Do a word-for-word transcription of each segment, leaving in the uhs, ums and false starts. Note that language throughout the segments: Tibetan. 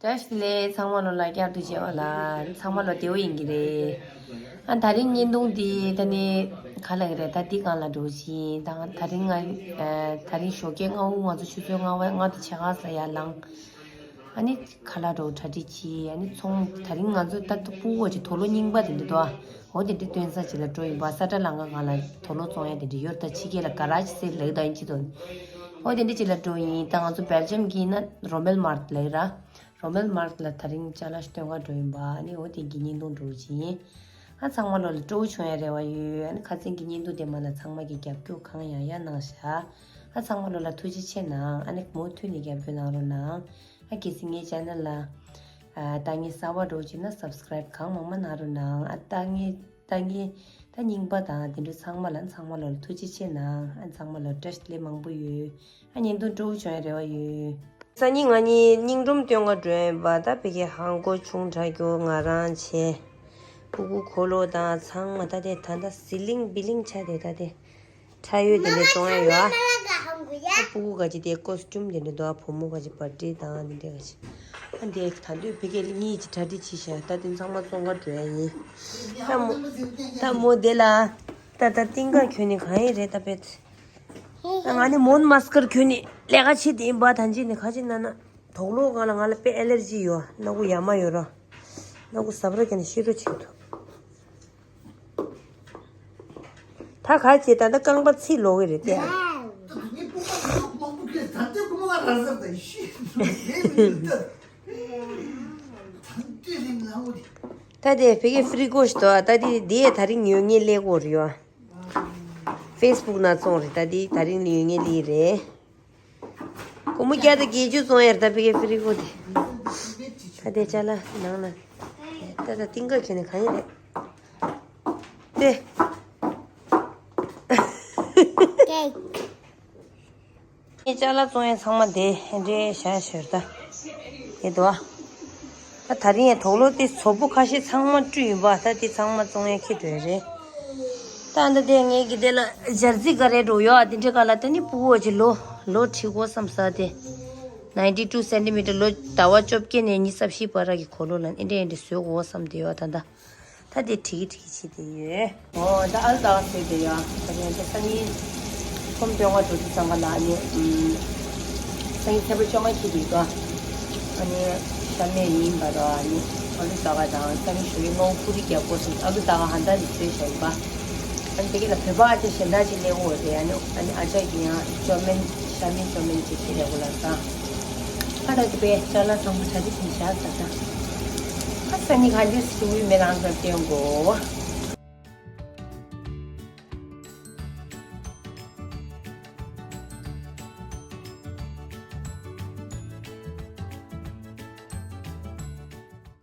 བཀྲ་ཤིས་བདེ་ལེགས། ཚང་མ་ལོ་ལ་བསྐྱར་དུ་མཇལ་བ་ལ་ཚང་མ་ལོ་བདེ་བོ་ཡིན་གྱི་རེད། ཨ་ད་རིང་བརྙན་ཐུང་འདི་ད་ནི་ག་ལ་གི་རེད། ད་འདི་སྒང་ལ་འགྲོ་བཞིན་ད་ད་རིང་ང་ད་རིང་ཞོགས་ཀས་སྔ་པོ་ང་ཚོ་ཆུ་ཚོད་ལྔ་པ་ལྔ་དང་ཕྱེད་ཀ་ཙམ་ལ་ཡར་ལངས། ཨ་ནི་ཁ་ལག་འདྲ་བོ་གྲ་སྒྲིག་བྱས། ཨ་ནི་ཚོང་ད་རིང་ང་ཚོ་ད་ལྟ་སྤུ་གུ་ཅིག་དུག་ལོག་རྙིང་པ་དེ་འདྲ་འདུག་ཨ། འོ་དེ་འདྲ་སྟོན་ས་ཅིག་ལ་འགྲོ་ཡིན་པ། ས་ཁྲ་ལམ་ཁ་སྒང་ལ་དུག་ལོག་བཙོང་ཡ་དེ་འདྲ་ཡོད། ད་ཕྱི་རྒྱལ་ལ་ག་ར་ཅི་ཟེར་ལེགས་ད་ཡིན་ཅི་དོན། འོ་དེ་འདྲ་ཅིག་ལ་འགྲོ་ཡིན། ད་ང་ཚོ་སྦེལ་ཇམ་གྱི་ན་རོ་མེལ་མར་ལེགས་ར། རོ་མེལ་མར་ལ་ད་རིང་ཅ་ལག་སྟོན་ག་འགྲོ་ཡིན་པ། ཨ་ནི་འོ་དེ་གི་བརྙན་ཐུང་འགྲོ་བཞིན་ཡིན། ཨ་ཚང་མ་ལོ་ལ་སྤྲོ་བོ་བྱུང་ཡ་རེ་བ་ཡོད། ཨ་ནི་ཁ་སང་གི་བརྙན་ཐུང་དེ་མ་ལ་ཚང་མ་གི་རྒྱབ་སྐྱོར་གང་ཡང་ཡང་གནང་ཤག་ཨ་ཚང་མ་ལོ་ལ་ཐུགས་རྗེ་ཆེ་གནང་། ཨ་ནི་མུ་མཐུད་ནས་རྒྱབ་སྐྱོར་གནང་རོགས་གནང་། ཨ་གལ་སྲིད་ངའི་ཅེ་ནལ་ལ་ཨ་ལྟ་མཁན་གསར་པ་འདྲ་བོ་ཅིག་ན་སབ་སི་ཀ་རེབ་གང་མང་མང་གནང་རོགས་གནང་། ཨ་ལྟ་མཁན་ལྟ་མཁན་ད་རྙིང་པ་དང་དེ་འདྲ་ཚང་མ་ལ་ཚང་མ་ལོ་ལ་ཐུགས་རྗེ་ཆེ་གནང་། ཨ་ཚང་མ་ལོ་བཀྲ་ཤིས་བདེ་ལེགས་མང་པོ་ཡོད། ཨ་བརྙན་ཐུང་སྤྲོ་བོ་བྱུང་ཡ་རེ་བ་ཡོད། སང་ཉིན་ང་གཉིས་སྙིང་སྒྲོམ་སྟོན་ག་འགྲོ་ཡིན་པ། ད་ཕ་གི་ཧང་གོ་ཆུང་དྲགས་རྒྱུ་ང་རང་བྱས། སྤུ་གུ་འཁོར་ལོ་དང་ཚང་མ་ད་དེ་ད་ལྟ་ཟི་ལིང་བི་ལིང་ཆ་དེ་ད་དེ་ཁྲ་ཡོད་དེ་འདྲ་བཙོང་ཡ་ཡོད་ཨ། ཨ་སྤུ་གུ་ག་ཅི་དེ་ཀོ་སི་ཊུམ་དེ་འདྲ་འདུག་ཨ། བུ་མོ་ག་ཅི་པར་ཊི་དང་དེ་འདྲ་ག་ཅི། ཨ་འདི་ད་དུང་ཕ་གི་གཉིས་ཀྱི་གྲ་སྒྲིག་བྱས་ཤག་ད་དེ་ཚང་མ་བཙོང་ག་འགྲོ་ཡ་ཡིན། ད་མོ་ད་མོ་དེ་ལ་ད་ད་ཏིང་ཀ་གྱོན་ནི་གང་ཡིན་རེད་ད་པེད། ང་ནི་མོན་མ་སི་ཀར་གྱོན་ནས་ལས་ཀ་བྱེད་དེ་ཡིན་པ། ད་ཅི་ནི་ཁ་ཅིག་ན་ན་དུག་ལོག་སྒང་ལ་ང་ལ་དཔེ་ཨེ་ལར་ཇི་ཡོད། སྣ་ཁུག་ཡ་མ་ཡོད་ར། སྣ་ཁུག་ཟབ་ར་གྱོན་ནས་ཤི་རོ་བྱེད་ཐུབ། ད་ག་ཅེ་ད་ད་རྐང་པ་ཚིག་ལོག་གི་རེད་དེ། ད་དེ་ཕ་གི་ཧྥི་རི་ཀོ་ཞིག་འདུག་ད་དེ་དེ་ད་རིང་ཡོད་ངེས་ལས་སྒོ་རེད་ཡོད། ཧྥེ་སི་བུག་ན་བཙོང་རེད། ད་དེ་ད་རིང་ལ་ཡོད་ངེས་ལས་རེད། སྒོར་མོ་བརྒྱ་དང་བརྒྱད་ཅུ་བཙོང་ཡ་རེད་ད་ཕ་གི་ཧྥི་རི་ཀོ་དེ། ད་དེ་ཅ་ལག་ནང་ན། ད་ད་ཏིང་ཀ་གྱོན་ནས་གང་ཡིན་རེད། དེ། ངས་ཅ་ལག་བཙོང་ཡ་ཚང་མ་དེ་འདྲའི་བཞག་ཞོར་ད། དེ་འདུག་ཨ། ད་ད་རིང་ཡ་དུག་ལོག་དེ་བཙོག་པོ་ཁ་ཤས་ཚང་མ་བཀྲུས་ཡིན་པ། ད་དེ་ཚང་མ་བཙོང་ཡ་འཁྱེར་འགྲོ་ཡ་རེད། ད་ད་དེ་ངས་ཀྱི་དེ་ལ་ཇར་ཟི་ག་རེ་འགྲོ་ཡོད་ཨ། དེ་འདྲའི་ག་ལ་ད་ནི་སྤུ་གུ་ཅིག་ལོ་ལོ་ཁྲི་གོ་བསམ་ས་དེ། ninety two centimeter ལོ་ཟླ་བ་བཅོ་བརྒྱད་ནས་ཉི་ཤུ་རྩ་བཞི་བར་གྱི་གོ་ལོ་ལ་ཨེ་འདྲ་ཨེ་འདྲ་བཟོས་གོ་བསམ་དེ་ཡོད་ད་ད། ད་དེ་བྲིས་ཀྱི་བྲིས་ཀྱི་བྱེད་དེ་ཡོད། ཨོ་ད་ཨ་ལ་ད་ཟེར་དེ་ཡ། ད་དེ་ད་སང་ཉིན་ཁྲོམ་སྟོན་ག་འགྲོ་དུས་ཙམ་པ་ལ་ཨ་ནི་ཨུམ། སང་ཉིན་ཚེས་པ་བཅོ་ལྔ་ཁྱེད་དེ་ག་ཨ་ནི་ཤ་མེད་ཡིན་པ་ར། ཨ་ནི་ཨ་ལུ་ད་ག་དང་སང་ཉིན་ཞོགས་ཀས་སྔ་པོ་ཕུ་རི་རྒྱག་དགོས་སོང་། ཨ་ལུ་ད་ག་ཧན་ད་ནི་བཟོས་བཞག་ཡིན་པ། ཨ་ནི་དེ་ག་ལ་བོད་པ་ཨ་ཅག་གཞན་དག་ཅིག་སླེབས་ཡོད་རེད། ཨ་ནི་ཨ་ནི་ཨ་ཅག་གིས་ཡང་ཅོ་མེན་ཤ་མེད་ཅོ་མེན་ཅིག་ཁྱེར་ཡོང་གི་ལབ་ཙང་། ཨ་ད་དེ་པས་ཅ་ལག་ཚང་མ་གྲ་སྒྲིག་བྱས་བཞག་ཟེར་ད། ཨ་སང་ཉིན་ག་འདྲ་སེ་ཡོད་མེད་རང་ཚོར་སྟོན་དགོས།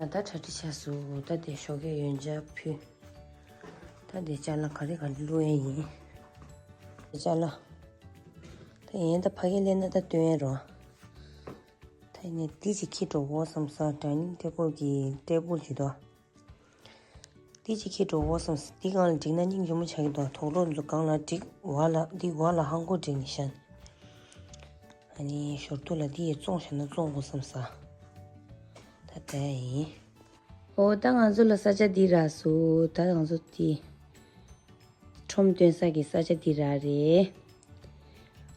ད་གྲ་སྒྲིག་བྱས་སོང་། ད་དེ་ཞོགས་ཀས་ཡོན་ཆབ་ཕུལ། ད་དེ་ཅ་ལག་ག་རེ་ག་རེ་བླུག་ཡ་ཡིན། ཅ་ལག་ད་ཡིན་ད་ཕ་གི་སླེབས་ན་ད་སྟོན་ཡ་རོ། ད་ཡིན་ནས་འདི་ཅིག་འཁྱེར་འགྲོ་དགོས་བསམ་སོང་། ཌའི་ནིང་ཊེ་བལ་གྱི་ཊེ་བལ་ཅིག་འདུག་འདི་ཅིག་འཁྱེར་འགྲོ་དགོས་བསམ་སོང་། འདི་སྒང་ལ་བསྒྲིགས་ན་སྙིང་རྗེ་མོ་ཆགས་ཀྱི་འདུག་དུག་ལོག་འདི་ཚོ་སྒང་ལ་བསྒྲིགས། འོག་ལ་འདི་འོག་ལ་ཧང་གོ་བསྒྲིགས་ནས་བཞག་ཨ་ནི་ཞོར་དུ་ལ་འདི་ཡི་བཙོང་བཞག་ན་བཙོང་དགོས་བསམ་ས། ད་ད་ཡིན། ཨོ་ད་ང་ཚོ་ལ་ས་ཆ་འདི་རག་སོང་། ད་ང་ཚོ་འདི་ཁྲོམ་སྟོན་ས་གི་ས་ཆ་འདི་རག་རེད།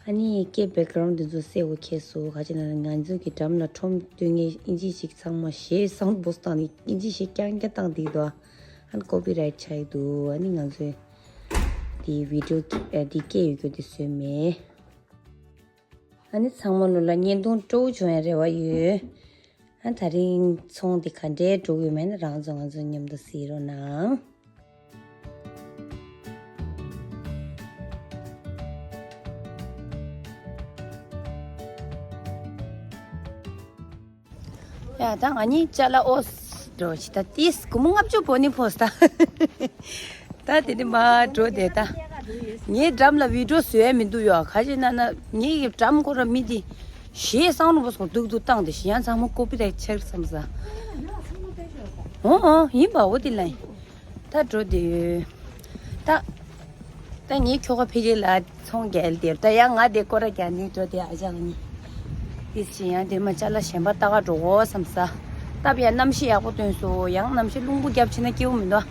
ཨ་ནི་སྐད་བེག་གྷ་རའུན་ཌི་འདི་ཚོ་གསལ་པོ་ཁེལ་སོང་། ག་ཅི་ན་ང་ཚོ་གི་འགྲམ་ལ་ཁྲོམ་སྟོན་མཁན་ཨིན་ཇི་ཞིག་ཚང་མ་གཞས་སའུན་ཌི་བོག་སི་བཏང་ནས་ཨིན་ཇི་གཞས་རྐྱང་རྐྱང་བཏང་བསྡད་འདུག་ཨ་ནི་ཀོ་པི་རའེ་ཊི་ཆགས་ཀྱི་འདུག་ཨ་ནི་ང་ཚོས་འདི་བི་ཌི་ཡོ་འདི་སྐད་ཡོད་རྒྱུ་འདི་བཟོས་མེད། ཨ་ནི་ཚང་མ་ལོ་ལ་བརྙན་ཐུང་སྤྲོ་བོ་བྱུང་ཡ་རེ་བ་ཡོད། ཨ་ད་རིང་ཚོང་འདི་ག་འདྲའི་འགྲོ་གི་ཡོད་མེད་ན་རང་ཚོ་ང་ཚོ་མཉམ་དུ་གཟིགས་རོགས་གནང་། ཡ་ད་ང་གཉིས་ཅ་ལག་ཨོ་འགྲོ་ཅི་ད་ཏིས་སྒོར་མོ་ལྔ་བཅུ་བོ་ནི་ཕོ་སྟ། ད་དེ་ནི་མ་འགྲོ་དེ་ད། ངའི་འགྲམ་ལ་བི་ཌི་ཡོ་བཟོ་ཡ་མི་འདུག་ཡོ། ག་ཅི་ན་ན་ངའི་གི་འགྲམ་ཁོ་ར་མི་དེ་གཞས་སའུན་ཌི་བོག་སི་སྒང་སྡུག་སྡུག་བཏང་དེ་གཞས་ཡང་ཚང་མ་ཀོ་པི་རའེ་ཊི་ཆགས་བསམ་ས། ཨོ་ཨོ་ཡིན་པ་འོ་དེ་ལ་ཡིན། ད་འགྲོ་དེ་ཡོད། ད། ད་ངའི་ཁྱོ་ག་ཕི་ལི་ལ་ཚོང་རྒྱག་དེ་ད་ཡང་ང་དེ་སྐོར་ར་རྒྱག་ནི་འགྲོ་དེ་ཨ་ཅག་གཉིས། དེ་བཞིན་ཡང་དེ་མ་ཅ་ལག་གཞན་པ་ལྟ་ག་འགྲོ་འོ་བསམ་ས། སྟབས་ཡག་གནམ་གཤིས་ཡག་པོ་སྟོན་སོང་། ཡང་གནམ་གཤིས་རླུང་བུ་རྒྱབ་ཕྱིན་ན་སྐྱིད་པོ་མི་འདུག་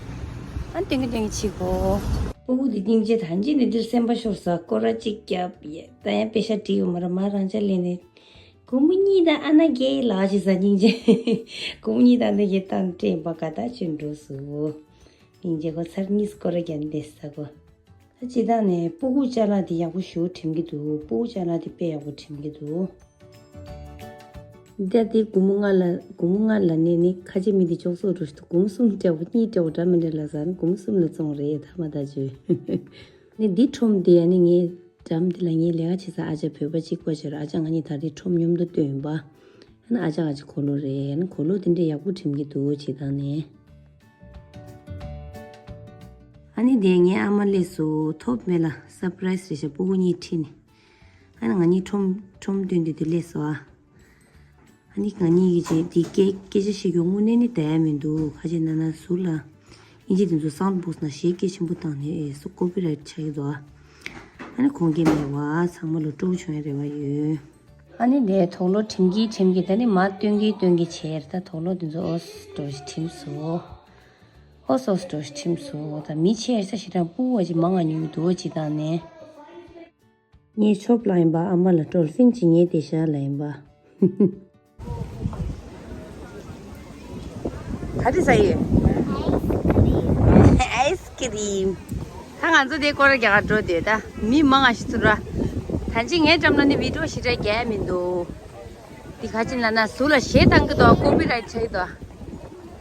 ཨ་ནི་སྟོན་གི་སྟོན་གི་ཕྱིན་གོ། སྤུ་གུ་དེ་སྙིང་རྗེ། ད་ཅི་ནས་འདིར་སེམས་པ་ཤོར་ས། སྐོར་ར་གཅིག་རྒྱབ་ཡས། ད་ཡང་པེ་ཤ་བྲིས་ཡོད་མ་ར། མ་རང་ཅག་ལས་ནས་སྒོར་མོ་གཉིས་དང་ཨ་ན་བརྒྱད་ལགས་ཤི་ས། སྙིང་རྗེ། སྒོར་མོ་གཉིས་དང་ཨ་ན་བརྒྱད་བཏང་སྤྲད་པ་ག་ད་ཅི་འགྲོ་སོང་། སྙིང་རྗེ་ཁོ་ཚར་གཉིས་སྐོར་ར་རྒྱབ་བསྡད་ས་གོ། ད་སྤྱིར་བཏང་ནས་སྤུ་གུ་ཅ་ལག་དེ་ཡག་པོ་ཞེ་པོ་དྲན་གྱི་འདུག་སྤུ་གུ་ཅ་ལག་དེ་དཔེ་ཡག་པོ་དྲན་གྱི་འདུག་ད་དེ་སྒོར་མོ་ལྔ་ལ། སྒོར་མོ་ལྔ་ལ་ནས་ནི་ཁ་ཆེ་མི་དེ་ཅོག་ཙོག་འགྲོ་ཞིག་འདུག་སྒོར་མོ་གསུམ་སྤྲད་པ། གཉིས་སྤྲད་པ་འདྲ་མི་འདྲ་ལ་ཟ་ནི། སྒོར་མོ་གསུམ་ལ་བཙོང་རེད། ད་མ་ད་བརྗོད། ནི་འདི་ཁྲོམ་དེ་ཡ་ནི་ངའི་འགྲམ་དེ་ལ་ངའི་ལས་ཀ་བྱེད་ས་ཨ་ཅག་བོད་པ་གཅིག་པ་བྱས་ར། ཨ་ཅག་ང་གཉིས་ད་རེས་ཁྲོམ་མཉམ་དུ་བཏོན་ཡིན་པ། ཨ་ནི་ཨ་ཅག་ཨ་ཅག་གོ་ལོ་རེད། ཨ་ནི་གོ་ལོ་དེ་འདྲས་ཡག་པོ་དྲན་གྱི་འདུག་བྱེད་སྟངས་ནས། ཨ་ནི་དེ་ངའི་ཨ་མ་སླེབས་སོང་། ཐོབ་མེད་ལ་སར་པ་རའི་སི་རེད་ཤག་སྤུ་གུ་གཉིས་ཁྲིད་ནས། ཨ་ནི་ང་གཉིས་ཁྲོམ་ཁྲོམ་སྟོན་དུས་དེ་སླེབས་སོང་ཨ། ཨ་ནི་ང་གཉིས་ཀྱིས་བྱས་དེ་སྐད་སྐད་ཆ་བཤད་རྒྱུ་དངོས་གནས་ནི་བསྡད་ཡ་མི་འདུག་ཁ་ཅིག་ན་ན་ཟུར་ལ། ཨིན་ཇི་དེ་ཚོ་སའུན་ཌི་བོག་སི་ནང་གཞས་སྐད་ཆེན་པོ་བཏང་ནས་ཨེ་སུ་ཀོ་པི་རའི་ཊི་ཆགས་ཀྱི་འདུག་ཨ། ཨ་ནི་ཁོང་སྐད་མེད་པ་ཚང་མ་ལོ་སྤྲོ་བོ་བྱུང་ཡ་རེ་བ་ཡོད། ཨ་ནི་དེ་དུག་ལོག་འགྲིམ་གྱིན་འགྲིམ་གྱིན་ད་ནི་མར་བཏོན་གྱིན་བཏོན་གྱིན་བྱས་རེད། ད་དུག་ལོག་དེ་ཚོ་ཨོ་སི་འགྲོ་ཞིག་འགྲིམས་སོང་། ཨོ་སོ་སི་འགྲོ་ཞིག་འགྲིམས་སོང་། ད་མི་ཆེ་ས་ཞེ་དྲག་སྤུ་བ་ཅིག་མང་ང་ཉུང་གི་འདུག་ཅིག་བཏང་ནས། ངའི་ཆོབ་ལ་ཡིན་པ་ཨ་མ་ལ་ཌོལ་ཕིན་ཅིག་ངའི་དེ་ཤ་ལ་ཡིན་པ། ག་རེ་ཟ་ཡི། ཨའི་སི་ཀི་རིམ། ད་ང་ཚོ་དེ་སྐོར་རྒྱག་ག་འགྲོ་དུས་ད་མི་མང་ང་ཞིག་ཚུར་ར། ད་ཅི་ངའི་འགྲམ་ལ་ནི་བི་ཌིའོ་ཞེ་དྲག་རྒྱག་མི་འདུག་འདི་ག་ཅི་ལ་ན་ཟུར་ལ་གཞས་བཏང་གི་འདུག་ཀོ་པི་རའི་ཊི་ཆགས་ཀྱི་འདུག་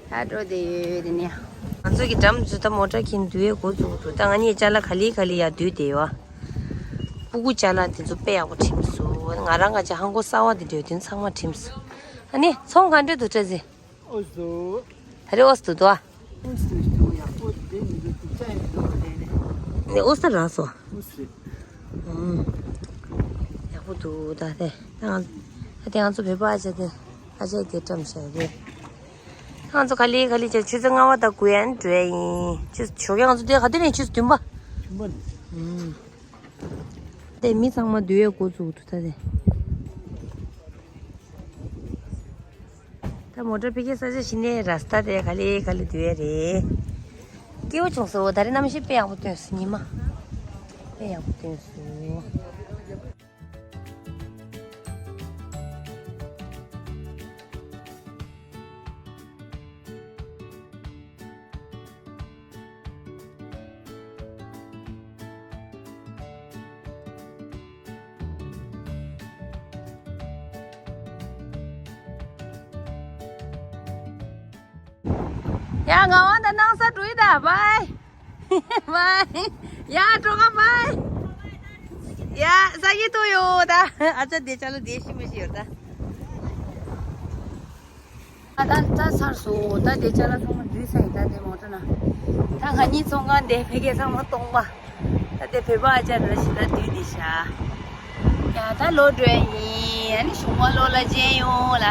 ད་འགྲོ་དེ་ཡོད་དེ་ནས། ང་ཚོ་གི་འགྲམ་ཚོ་ད་མོ་ཊ་འཁྱེར་འདུག་ཡས་འགོ་བཙུགས་འདུག་ད་ང་གཉིས་ཅ་ལག་ག་ལེ་ག་ལེ་ཡར་བསྡུས་བསྡད་ཡོད། སྤུ་གུ་ཅ་ལག་དེ་ཚོ་དཔེ་ཡག་པོ་འགྲིམས་སོང་། ང་རང་ག་ཅི་ཧང་གོ་གསར་བ་དེ་འདྲ་ཡོད་དེ་ཚང་མ་འགྲིམས་སོང་། ཨ་ནི་ཚོང་ག་འདྲ་འདུག་བཀྲ་ཤིས། ཨོ་སོ། ད་རེས་ཨོ་སི་འདུག་ཨ། ཨོ་སི་འདུག་ཡག་པོ་དེ་མི་འདུག་དེ་ཅག་ཡིན་འདུག་དེ་ནས། ནས་ཨོ་སི་རག་སོང་། ཨོ་སི་རེད། ཨུམ། ཡག་པོ་འདུག་ད་དེ། ད་ང་ད་དེ་ང་ཚོ་བོད་པ་ཨ་ཅག་དེ་ཨ་ཅག་དེ་བཀྲམ་བཞག་རེད། ང་ཚོ་ག་ལེ་ག་ལེ་བྱས་ཆུ་ཚོད་ལྔ་པ་དང་དགུ་ཡན་འགྲོ་ཡ་ཡིན། ཆུ་ཚོད་ཞོགས་ཀས་ང་ཚོ་དེ་ག་དུས་ནས་ཆུ་ཚོད་བདུན་པ། བདུན་པ་ནས། ཨུམ། དེ་མི་ཚང་མ་འདུས་ཡས་འགོ་བཙུགས་འདུག་ད་དེ། ད་མོ་ཊ་ཕ་གིའི་ས་ཆ་གཞི་ནས་ར་སྟ་དེ་ག་ལེ་ག་ལེ་འདུས་ཡས་རེད། སྐྱིད་པོ་བྱུང་སོང་། ད་རེས་གནམ་གཤིས་དཔེ་ཡག་པོ་སྟོན་སོང་ཉི་མ། དཔེ་ཡག་པོ་སྟོན་སོང་། ཡ་ང་དབང་དང་སྣང་ས་འགྲོ་ཡི་ད། བའི་བའི། ཡ་གྲོགས་པོ་བའི། ཡ་ས་ཡི་ཏོ་ཡོ་ད། ཨ་ཅག་དེ་ཅག་ལ་དེ་ཤི་མི་ཤི་ཡོད་ད། ད་ད་ཚར་སོང་། ད་དེ་ཅ་ལག་ཚང་མ་འདུས་ཚར་ཡིན། ད་དེ་མོ་ཊ་ན། ད་ང་གཉིས་ཚོང་ཁང་དེ་ཕ་གིའི་ཚང་མ་སྟོང་པ། ད་དེ་བོད་པ་ཨ་ཅག་ར་ཞིག་ད་འདུས་དེ་ཤ། ཡ་ད་ལོག་འགྲོ་ཡ་ཡིན། ཨ་ནི་གཞུག་མ་ལོག་ལ་མཇལ་ཡོང་ལ།